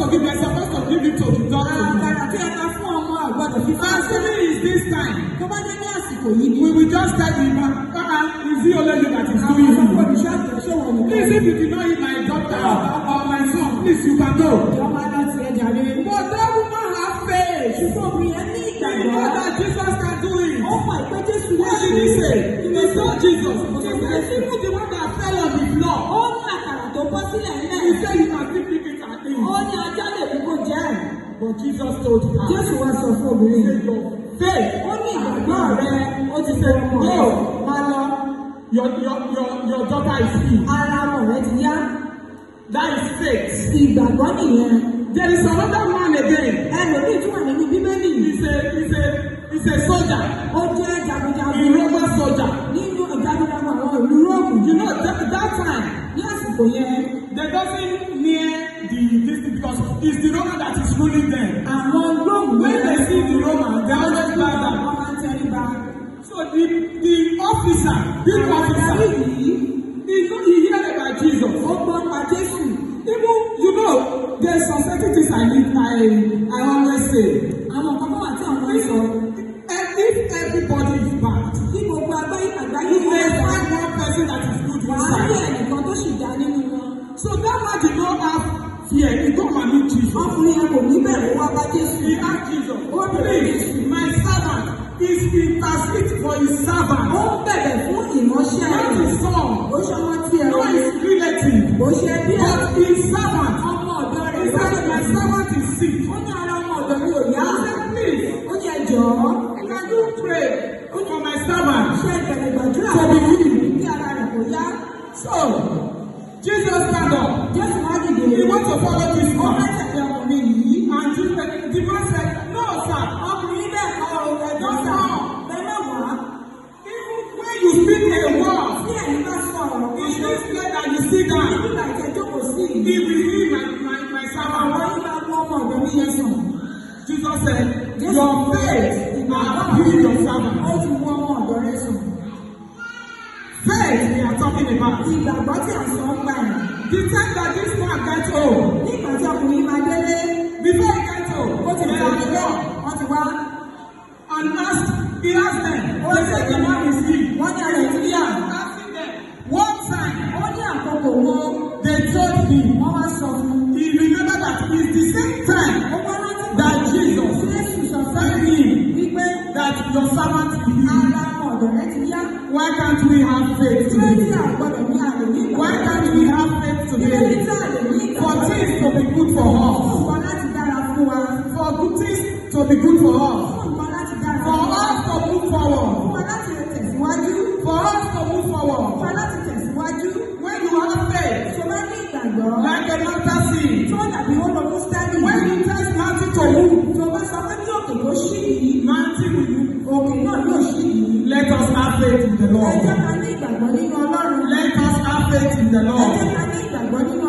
to give, they're supposed to give it to the dog to eat. Àkàrà tí ẹ ká fún ọmọ, a ò gbọ́dọ̀ fi fún ajá. Assuming it's this time, Tó bá dé ní àsìkò yìí ni, we will just tell the man, uh-uh, is it only you that is àwọn doing sọ fún it? olùṣọ́ àgùntàn, ṣé wọ́n nìkan? Please, if you did not eat my daughter or my son, please, you can go. Jọ̀ọ́, máa lọ tiẹ̀ jàre. But that woman have faith. Ṣùgbọ́n obìnrin yẹn ní He ìgbàgbọ́. know that Jesus can do it. Ó mọ̀ pé Jésù lè What ṣe. did he say? He told Jesus. He said, even the one that fell on the floor, Ó ní àkàrà tó bọ́ sílẹ̀ ńlẹ̀. he said you can still pick it and eat. Ó ní ajá lè mú kó jẹ ẹ́. But Jesus told her, Jésù wá sọ fún obìnrin he yìí. said, your faith, Ó ní ìgbàgbọ́ rẹ ó ti fẹ́ ọmọ rẹ. Máa lọ. your daughter is healed. Ara ọmọ rẹ ti yá. That is faith. Ìgbàgbọ́ nìyẹn. There is another man again. Ẹlòmíì tún wà nínú Bíbélì. He's a soldier, Ó jẹ́ jagunjagun. A Roman soldier. Nínú jagunjagun àwọn ìlú Róòmù. You know, that time, Ní àsìkò yẹn, they doesn't near the this thing because it's the Roman that is ruling them. àwọn Róòmù When they see the Roman, they always bow down. wọ́n máa ń tẹríba. So the officer, big officer, Adarí yìí, he heard about Jesus. ó gbọ́ pa Jésù. Even there's some certain things I need, I always say. Àwọn nǹkan kan wà tí àwọn máa ń sọ. If everybody is bad, Kí gbogbo àgbáyé you may find one person that is good wàá rí inside. ẹnìkan tó sì dá nínú wọn. So that man did not have fear. He go and meet Jesus. Ọkùnrin yẹn kò ní bẹ̀rù, wá bá Jésù. He asked Jesus, "Please, my servant is intercede for his servant, Ó ń bẹ̀bẹ̀ fún ìránṣẹ́ not rẹ̀. his son, Ó ṣe ọmọ tiẹ̀ not his relative, Kò ṣe bí ẹ̀. but his servant." Ọmọ ọ̀dọ́ rẹ̀ He said, "My servant is sick." Ó ní ara ọmọ ọ̀dọ́ mi ò yá. He said, "Please, Ó ní ẹ jọ̀ọ́. can you pray for my servant Ṣé ẹ bẹ̀rẹ̀ gbàdúrà to be healed?" kí ara rẹ̀ kó yá? So, Jesus stand up. Jésù wá dìde. He want to follow this Ó man. fẹ́ tẹ̀lé ọkùnrin yìí. And Jesus, the man said, "No, sir." Ọkùnrin bẹ́ẹ̀ kọ́ o, ẹ̀gbọ́n sà. Bẹ́ẹ̀ má wá. Even when you speak a word, Tí ẹ̀yin bá sọ ọ̀rọ̀ kan in this place that you sit down, nígbà tí ẹ jókòó sí yìí, he will heal my àwọn servant. yìí máa mú ọmọ ọ̀dọ́ mi yẹn sàn. Jesus said, "Your faith has healed your servant." Ó ti mú ọmọ ọ̀dọ́ rẹ̀ sàn. Faith we are talking about. Ìgbàgbọ́ tí à ń sọ nípa ẹ̀. The time that this man gets home, Nígbà tí ọkùnrin máa délé, before he gets home, ó ti they tó have délé, come wọ́n ti wá. and asked, he asked them, they said the man is healed. Wọ́n ní ara ẹ̀ ti yá. Asking them, what time? Ó ní àkókò wo? They told him. Wọ́n wá sọ fún un. He remembered that it's the same time Ó wá rántí that Jesus Jésù sọ fún said him wípé that your servant is healed. ara ọmọ ọ̀dọ̀ rẹ̀ ti yá. Why can't we have faith Kí ló dé today? tí a gbọ́dọ̀ ní àlè ní ìgbàgbọ́? Why can't we have faith Kí ló dé today? tí a lè ní For ìgbàgbọ́? things to be good for Fún us. nǹkan láti dára fún wa. For good things to be good for us. Fún nǹkan láti dára For fún wa. us to move forward. Fún wa láti tẹ̀síwájú. For us to move Fún forward. wa láti tẹ̀síwájú. When you have faith, Tó bá ní ìgbàgbọ́, like a mustard seed, tó dàbí hóró mustadi. when you tell mountain to move, Tó bá sọ pé kí òkè kó ṣí yìí, mountain will move. òkè náà yóò ṣí yìí. Let us have faith in the Ẹ Lord. jẹ́ ká ní ìgbàgbọ́ nínú Ọlọ́run. Let us have faith in the Ẹ Lord. jẹ́ ká ní ìgbàgbọ́ nínú